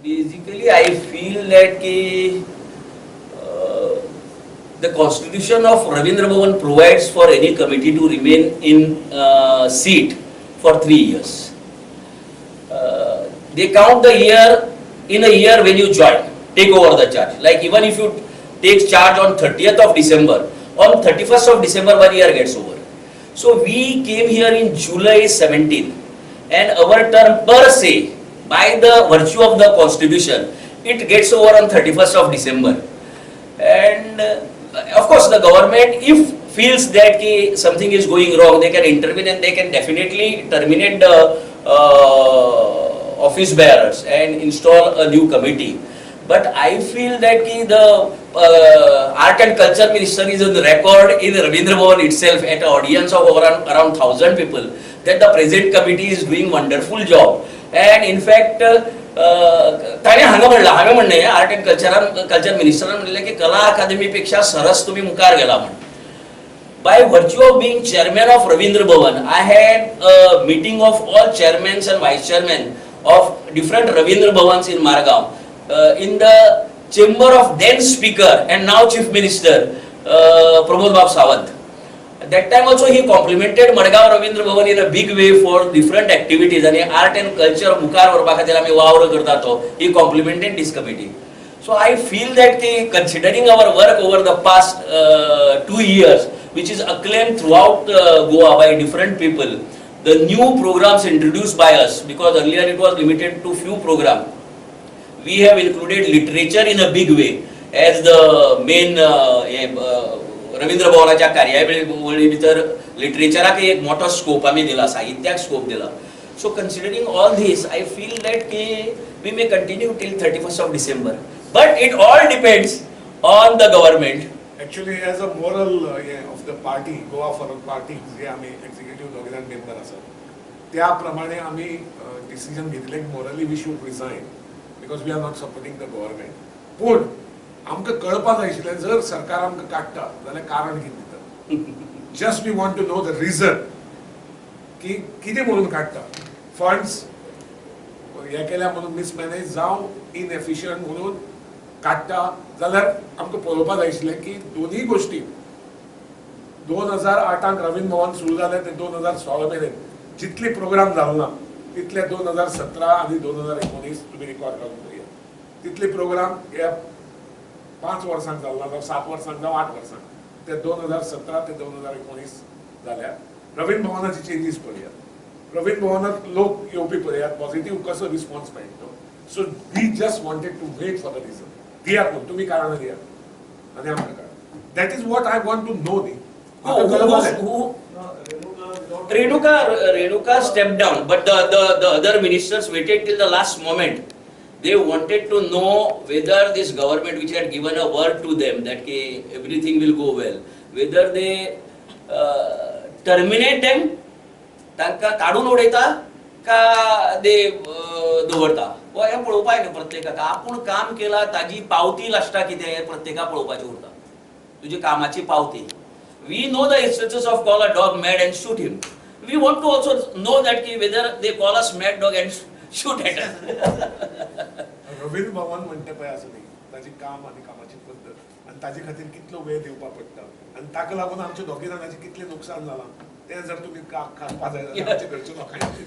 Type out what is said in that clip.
Basically, I feel that की the constitution of Ravindra Bhavan provides for any committee to remain in seat for 3 years. They count the year in a year when you join, take over the charge. Like, even if you take charge on 30th of December, on 31st of December one year gets over. So we came here in July 17 and our term per se, by the virtue of the constitution, it gets over on 31st of December. And of course, the government, if feels that ki something is going wrong, they can intervene and they can definitely terminate the office bearers and install a new committee. But I feel that ki the art and culture minister is on the record in Ravindra Bhavan itself at an audience of around 1000 people that the present committee is doing wonderful job. And in fact, ताणें हांगा म्हणलां, हांवें म्हणलें, art and कल्चरान, culture मिनिस्टरान म्हणलें की कला अकादमी पेक्षा सरस तुमी मुखार गेला म्हण. By virtue of being chairman of Ravindra Bhavan, I had a meeting of all chairmen and vice chairmen of different Ravindra Bhavans in Margao in the chamber of then speaker and now chief minister Pramod Bab Sawant. At that time also, he complimented Madgaon Ravindra Bhavan in a big way for different activities आणि art and culture मुखार व्हरपा खातीर आमी वावर करता तो he complimented this committee. So I feel that की considering our work over the past 2 years, which is acclaimed throughout Goa by different people, the new programs introduced by us, because earlier it was limited to few programs, we have included literature in a big way as the main हे, रवींद्र भवनाच्या कार्यावळी भितर लिटरेचराक एक मोठो scope आमी दिला, साहित्याक scope दिला. So considering all this, I feel that की we may continue till 31st of December, but it all depends on the government. Actually, as a moral of the party, Goa Forward Party, जे आमी executive दोग जाण member आसात, त्या प्रमाणे आमी decision घेतलें, morally we should resign because we are not supporting the government. पूण आमकां कळपा जाय आशिल्लें, जर सरकार आमकां काडटा जाल्यार कारण कितें दिता. Just we want to know the reason की कितें म्हणून काडटा. फंड्स हे केल्या म्हणून, मिसमॅनेज जावं इनएफिशियंट म्हणून काडटा जाल्यार आमकां पळोवपा जाय आशिल्लें की दोनूय गोश्टी, 2008 त रवींद्र भवन सुरू जालें ते 2016 मेरेन जितले प्रोग्राम जालो ना, तितले 2017 आनी 2019 तुमी रिकॉर्ड घालून पळयात, तितले प्रोग्राम ह्या 5 वर्सांक जालो ना, जावं 7 वर्सांक, जावं 8 वर्सांक, ते 2017 ते 2019 जाल्या. रवींद्र भवनाची चेंजीस पळयात, रवींद्र भवनात लोक येवपी पळयात, पॉझिटिव्ह कसो रिस्पॉन्स मेळटा. So we just wanted to wait for the reason. दियात म्हूण तुमी कारणां दियात आनी आमकां कळा. That is what I want to know न्ही, म्हाका कळपाक जाय. Renuka stepped down, but the other ministers waited till the last moment. They wanted to know whether this government, which had given a word to them that ki everything will go well, whether they terminate them, तांकां काडून उडयता का ते दवरता वा, हें पळोवपाक न्हू प्रत्येकाक. आपूण काम केलां ताजी पावती लास्टाक कितें हें प्रत्येकाक पळोवपाचें उरता, तुजी कामाची पावती. We know the instances of call a dog mad and shoot him. We want to also know that ki whether they call us mad dog and shoot at us. Ravindra Bhavan म्हणटा पळय आसा न्ही, ताजी काम आनी कामाची पद्दत आनी ताजे खातीर कितलो वेळ दिवपाक पडटा आनी ताका लागून आमच्या दोगी जाणांचें कितलें नुकसान जालां, तें जर तुमी खासपा जाय जाल्यार आमच्या घरच्या लोकांनी.